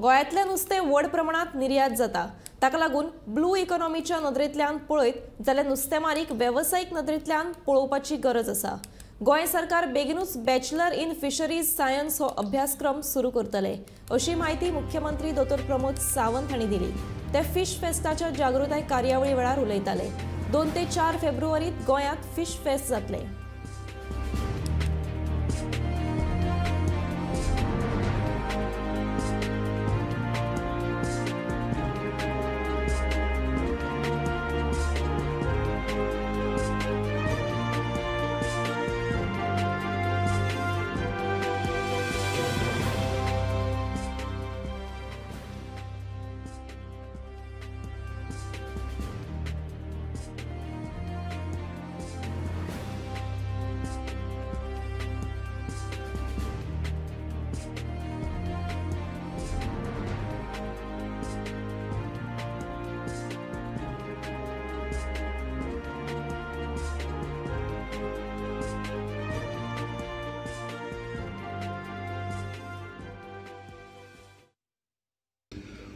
गोंयांतलें नुस्तें व्हड प्रमाणांत निर्यात जाता. ताका लागून ब्लू इकॉनॉमीच्या नदरेंतल्यान पळयत जाल्यार नुस्तेमारीक वेवसायीक नदरेंतल्यान पळोवपाची गरज आसा. गोंय सरकार बेगिनूच बॅचलर इन फिशरीज सायन्स हो अभ्यासक्रम सुरू करतले अशी म्हायती मुख्यमंत्री दोतोर प्रमोद सावंत हांणी दिली. ते फिश फेस्टाच्या जागृताय कार्यावळी वेळार उलयताले. 2 ते 4 फेब्रुवारीत गोंयांत फिश फेस्ट जातले.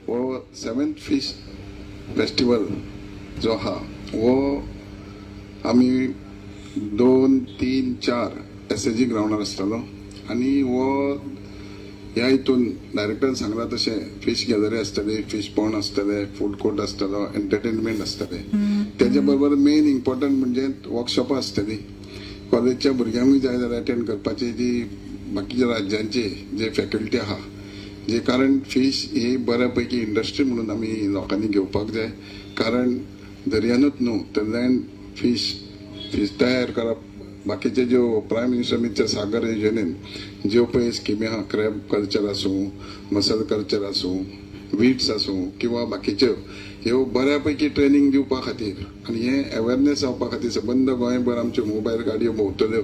वो 7th fish festival जो आहा वो आमी 2, 3, 4 SAG ग्रावंडार आसतलो आनी वो ह्या हितून डायरेक्टरान सांगला तशें फिश गॅलरी आसतली, फिश पॉन्ड आसतले, फूड कोर्ट आसतलो, एंटरटेनमेंट आसतलें. तेजे बरोबर मेन इम्पॉर्टंट म्हणजे वर्कशॉपां आसतली. कॉलेजच्या भुरग्यांकूय जाय जाल्यार अटेंड करपाची जी बाकीच्या राज्यांची जे फॅकल्टी आहा, जे कारण फिश ही बऱ्या पैकी इंडस्ट्री म्हणून आमी लोकांनी घेवपाक जाय. कारण दर्यानूच न्हू तर लँड फिश फिश तयार करप, बाकीचे ज्यो प्रायम मिनिस्टर मित्र सागर योजनेन ज्यो पळय स्किमी आहा, क्रॅब कल्चर आसूं, मसल कल्चर आसूं, वीट्स आसूं किंवा बाकीच्यो, ह्यो बऱ्या पैकी ट्रेनींग दिवपा खातीर आनी हें अवेरनेस जावपा खातीर सबंद गोंयभर आमच्यो मोबायल गाडयो भोंवतल्यो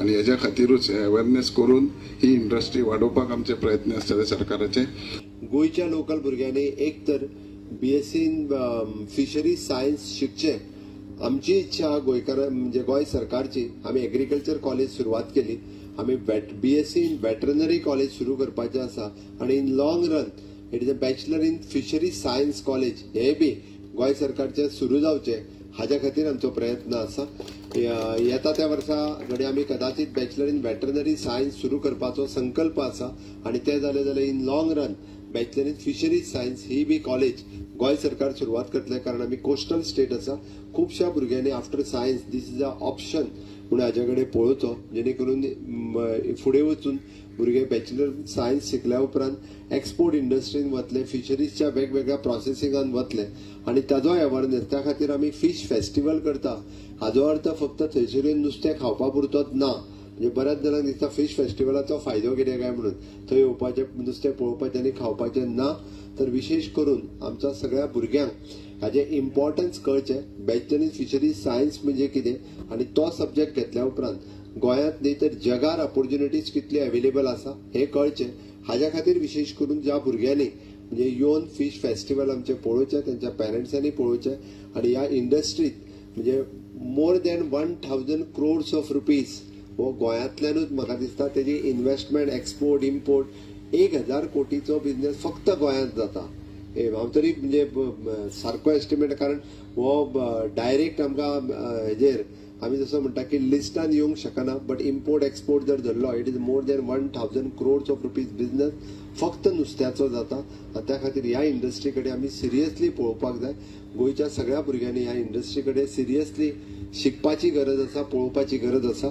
आनी हेज्या खातीरूच अवेरनेस करून ही इंडस्ट्री वाडोवपाक आमचे प्रयत्न आसतले सरकाराचे. गोंयच्या लोकल भुरग्यांनी एक तर BSc in fisheries science शिकचें. आमची इच्छा गोंयकार म्हणजे गोंय सरकारची, आमी एग्रीकल्चर कॉलेज सुरवात केली, आमी BSc in veterinary college सुरू करपाचें आसा आनी in long run it is a bachelor in fisheries science college हे बी गोंय सरकारचें सुरू जावचें हाज्या खातीर आमचो प्रयत्न आसा. येता त्या वर्सा घडये आमी कदाचित बॅचलर इन वेटरनरी सायन्स सुरू करपाचो संकल्प आसा आनी तें जालें जाल्यार in long run bachelor in fisheries science he B college Goa सरकार सुरवात करतलें. कारण आमी कोस्टल स्टेट आसा, खुबश्या भुरग्यांनी after science this is a option म्हणून हाज्या कडेन पळोवचो, जेणे करून फुडें वचून भुरगे बॅचलर सायन्स शिकल्या उपरांत एक्सपोर्ट इंडस्ट्रीन वतले, फिशरीजच्या वेगवेगळ्या प्रोसेसिंगान वतले आनी ताजो अवेरनेस. त्या खातीर आमी फिश फेस्टिवल करता. हाजो अर्थ फक्त थंयसर येवन नुस्तें खावपा पुरतोच ना. म्हणजे बऱ्याच जाणांक दिसता फिश फेस्टिवलाचो फायदो कितें काय म्हणून थंय येवपाचें, नुस्तें पळोवपाचें आनी खावपाचें ना. तर विशेश करून आमच्या सगळ्या भुरग्यांक हाजें इम्पॉर्टन्स कळचें, बॅचलर इन फिशरीज सायन्स म्हणजे कितें आनी तो सब्जेक्ट घेतल्या उपरांत गोंयांत न्ही तर जगार ऑपॉर्च्युनिटीज कितली अवेलेबल आसा हें कळचें. हाज्या खातीर विशेश करून ज्या भुरग्यांनी म्हणजे येवन फिश फेस्टिवल आमचें पळोवचें, तेंच्या पेरंट्सांनी पळोवचें आनी ह्या इंडस्ट्रीत म्हणजे more than 1000 crores of rupees हो गोंयांतल्यानूच म्हाका दिसता तेजी इन्वेस्टमेंट, एक्सपोर्ट, इम्पोर्ट 1000 कोटीचो बिजनेस फक्त गोंयांत जाता. हांव तरी म्हणजे सारको एस्टिमेट, कारण हो डायरेक्ट आमकां हेजेर आमी जसो म्हणटा की लिस्टान येवंक शकना, बट इम्पोर्ट एक्सपोर्ट जर धरलो it is more than 1000 crores of rupees business फक्त नुस्त्याचो जाता. आनी त्या खातीर ह्या इंडस्ट्री कडेन आमी सिरियसली पळोवपाक जाय. गोंयच्या सगळ्या भुरग्यांनी ह्या इंडस्ट्री कडेन सिरियसली शिकपाची गरज आसा, पळोवपाची गरज आसा.